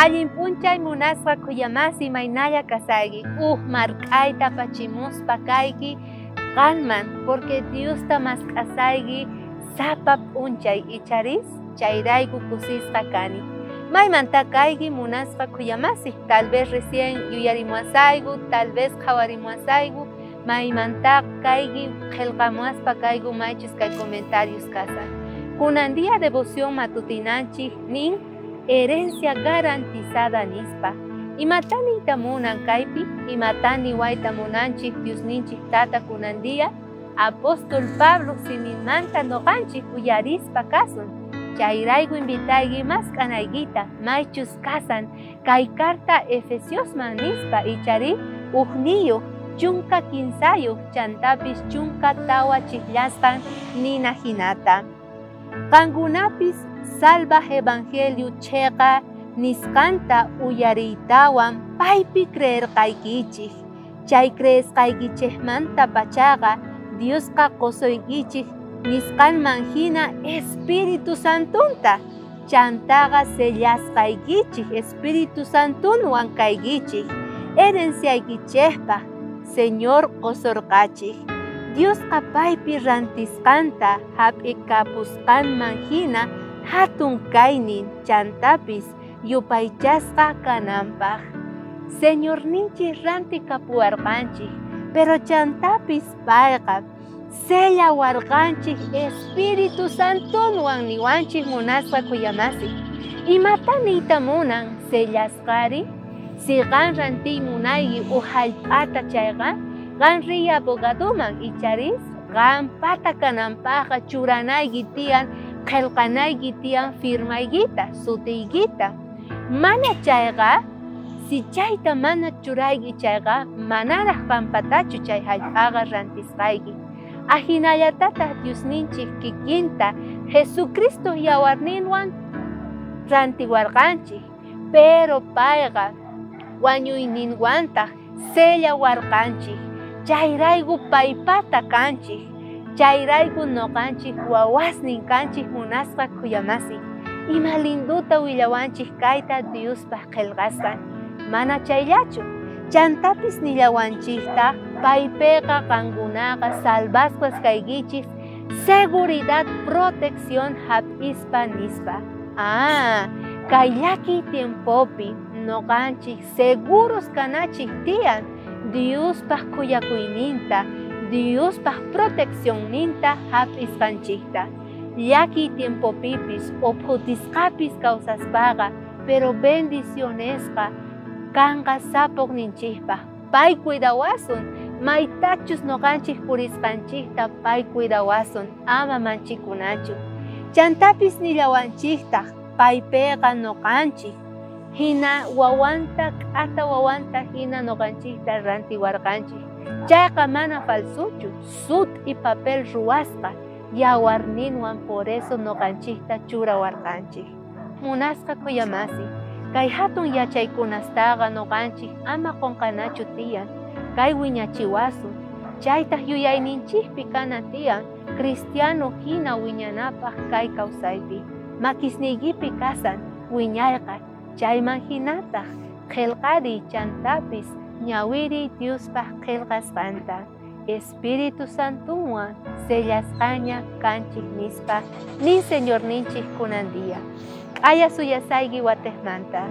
Allin p'unchay munasqa khuyamasi maynalla kasayki, uj mark'ayta pachimuspa kayki qanman, porque Diosta mask'asayki sapa p'unchay icharis chayrayku kusisqa kani. Maymanta kayki munasqa khuyamasi, tal vez recién yuyarimuasayku, tal vez qhawarimuasayku, maymanta kayki qillqamuaspa kayku maychus kay comentarios kasan. Kunan día devoción matutinanchik nin herencia garantizada nispa. Imatani munan kaypi, imatani wayta munanchik Diosninchik tata kunan día, apóstol Pablo siminmanta noqanchik uyarispa kasun. Chayrayku invitayki mask'anaykita maychus kasan kay carta Efesiosman nispa ichari ujniyuq 13 chantapis 14 chijllasqan nina hinata. Qankunapis salvaj evangelio cheqa nisqanta uyariytawan paypi creerqaykichik. Chay creesqaykichikmanta pachaqa Diosqa qusuykichik nisqanman hina Espíritu Santunta. Chantaqa sellasqaykichik Espíritu Santunwan kaykichik. Herenciaykichikpaq Señor qusurqachik. Diosqa paypi rantisqanta hap'ikapusqanman hina hatun kaynin chantapis yupaychasqa kananpaq. Señorninchik rantikapuwarqanchik, pero chantapis payqa sellawarqanchik Espíritu Santunwan niwanchik munasqa khuyamasi. Imata niyta munan sellasqari? Si qan rantiy munayki uj hallp'ata chayqa, qan riy abogadoman icharis, qan pata kananpaqqa churanayki tiyan, qillqanayki tiyan firmaykita, sutiykita. Mana chayqa, si chayta mana churayki chayqa, manaraq qanpatachu chay hallp'aqa rantisqayki. Ajinallatataq Diosninchik kikinta Jesucristo yawarninwan rantiwarqanchik, pero payqa wañuyninwantaq sellawarqanchik. Chayrayku paypata kanchik, chayrayku noqanchik wawasnin kanchik munasqa khuyamasi. Ima linduta willawanchik kayta Diospaq qillqasqan. Mana chayllachu, chantapis nillawanchiktaq paypiqa qankunaqa salvasqas kaykichik seguridad, protección hap'ispa nispa. Ah, kay llakiy tiempopi noqanchik seguros kanachik tiyan Diospaq khuyakuyninta, Diospaq proteccionninta hap'isqanchikta. Llakiy tiempopipis o phutisqapis kawsaspaqa, pero bendicionesqa kanqa sapuqninchikpaq. Pay cuidawasun, maytachus noqanchik purisqanchikta pay cuidawasun, ama manchikunachu. Chantapis nillawanchiktaq paypiqa noqanchik hina wawanta k'ata wawanta hina noqanchikta rantiwarqanchik. Chayqa mana falsuchu, sut'i papel ruwasqa yawarninwan por eso noqanchikta churawarqanchik. Munasqa khuyamasi, kay hatun yachaykunastaqa noqanchik ama qunqanachu tiyan, kay wiñachiwasun, chaytaq yuyayninchikpi kana tiyan, cristiano hina wiñanapaq kay kawsaypi. Makisniykipi kasan wiñayqa, chayman hinataq qillqariy chantapis ñawiriy Diospaq qillqasqanta. Espíritu Santunwan sellasqaña kanchik nispa nin Señorninchik kunan día. K'aya suyasayki watejmanta.